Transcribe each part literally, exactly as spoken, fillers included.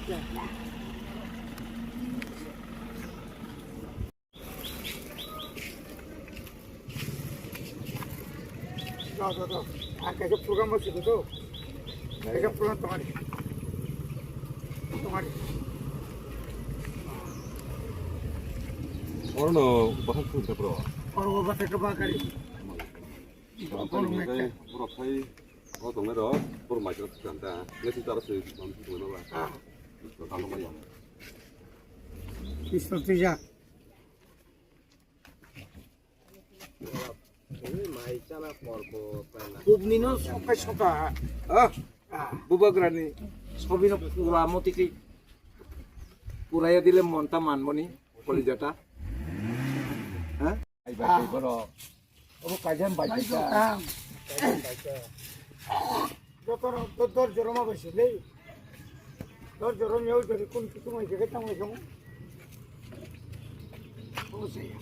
Ro, ro, ro. Ang kaisa program bo siko to. Kaisa program tongani. Tongani. Orono bahai phung khe bro. Oro bahai khe ba kari. Borok khai o tongnai rok, borok mai khe kanta. Nesi tara se tong tong na ba. Ah. Tong tong ya. Pistol twijak. Kubni no sokai soka. Ah, bubagrani. Sobino pura motiki. Pura ya dile monta manmoni. Kolijata. Ha? Ai bai bai boro. Obo kaijam bai bai bai. Joto ro, do-, dor joroma bai se lei. Dor jorom yau jori kun kitu mai jaga tang mai song. Obo se ya.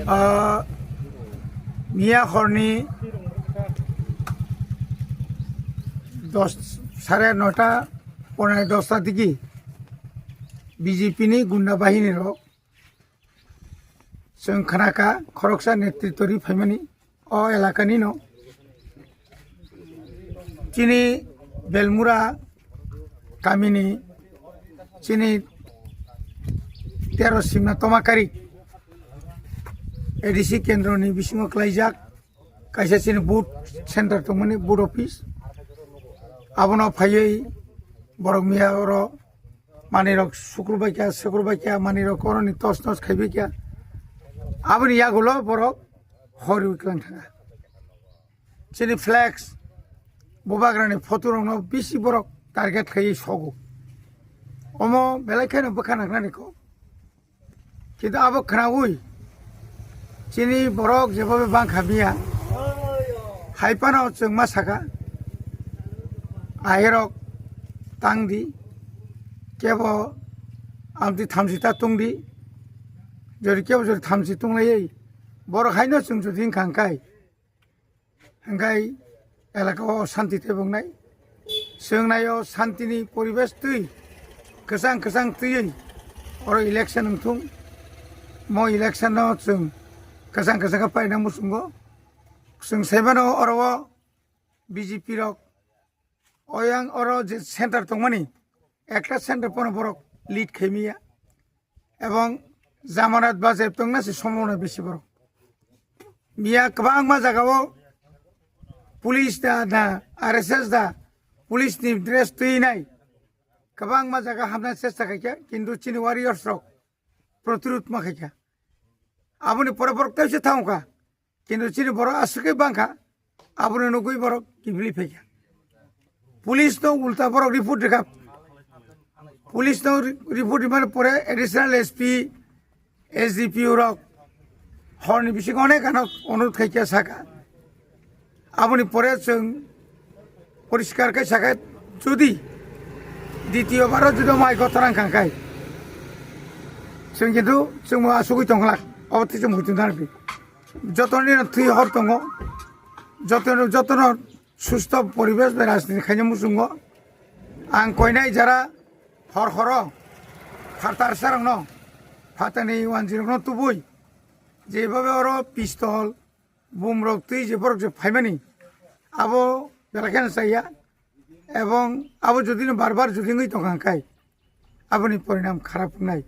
Ah, miya horni dos, sare nota, ponai dosta digi B J P ni gunda bahini rok chwng khnakha khoroksa netritwrwi phaimani o elakani no. Chini Belmura kamini chini tero simna tomakari A D C kendroni bisingo klaijak kaisa chini booth center tongmani booth office abono phaiwi borok miya oro manwi rok sukrubaikia, sukrubaikia, manwi rok koroni tos nos khaibaikia. Aboni yagulo borok hor rwi kwlang thanga. Chini flex, bubagrani photo rokno bisi borok target khaiwi sogo. Omo belai kheno bwkha nangnani kok. Kintu abo khnaui chini borok jebobe bangkha miya. Hai phano chwng ma saka, ahirok tang di, kebo amtwi thamchi ta tong di, jodi kebo jodi thamchi tong lai, borok haino chwng jodi wngkha hwnkhe, hwnkhe elaka o shanti tei bongnai. Chwng naio shantini poribesh twi kwchang kwchang twiwi oro election wngthung. Mo election no chwng kwchang kwchang khe paina muchungo. Chwng saimano oro o B J P rok oyang oro je center tongmani, ekta center pono borok lead khaimiya. Ebong jamanat bajep tongna se sombona bisi borok. Miya kwbangma jagao police da, da, R S S da, police ni dress twi nai. Kwbangma jaga hamna chesta khaikha, kintu chini warriors rok protirud ma khaikha. Aboni pore borok tei se thangkha. Kintu chini borok aswk khe bangkha, aboni nugwi borok kiphilwi phaikha. Police no ulta borok report rikha. Police no re-, report rimani pore additional S P, S D P O rok horni bisingo onek ano onurod khaikha saka. Aboni pore chwng poriskar khe sakha, jodi ditiyo baro jodi mai kotorang kangkhai, chwng kintu chwngbo asugwi tongkhlak, obo tei chwng muitu narwkdi. Jotoni thwi hor tongo, jotono, jotono susto poribesh bai rajniti khaina muchungo. Ang koinai jara hor horo phatar sarokno, phatani wanjirokno tubui, jebobe oro pistol, bumrok twi je borok je phaimani, abo belai kheno chaya, ebong abo jodi no bar bar jodi wngwi tongkha hwnkhe, aboni porinam kharap wngnai.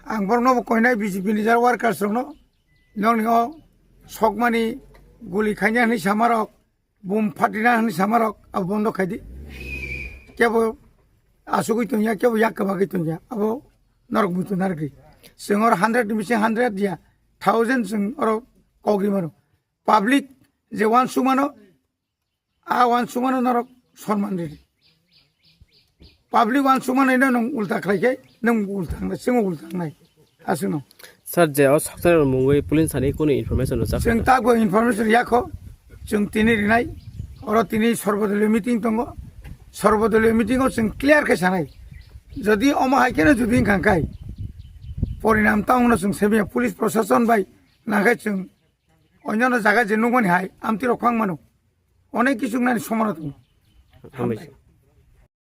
Ang borokno bo koinai B J P ni jara workers rokno, nokni o sokmani guli khaina hwnwi samarok, bum phatina hwnwi samarok abo bondo khaidi. Kebo asugwi tongya, kebo yak kwbagwi tongya, abo norok muitu narwkdi. Chwng oro hundred ni bising hundred ya, thousand chwng oro kogwi mano. Public je uansukmano, a uansukmano norok sonman ridi. Public uansukmano ino nwng ulta khlai khe, nwng ulta wngnai, chwngno ulta wngnai. Aswkno. Sir, je o sokchar mungwi police thani kunu information rwchap chwng kha? Takbo information yakho, chwng tini rinai, oro tini sorbodoliyo meeting tongo, sorbodoliyo meeting o chwng clear khe sanai. Jodi omo hai kheno jodi wngkha hwnkhe, porinam ta wngno chwng semiya police proshashon bai nangkhe chwng Onyono jaga je nukmani hai, amtwi rok phang mano. Onek kisu wngnani somona tongo. Hambai.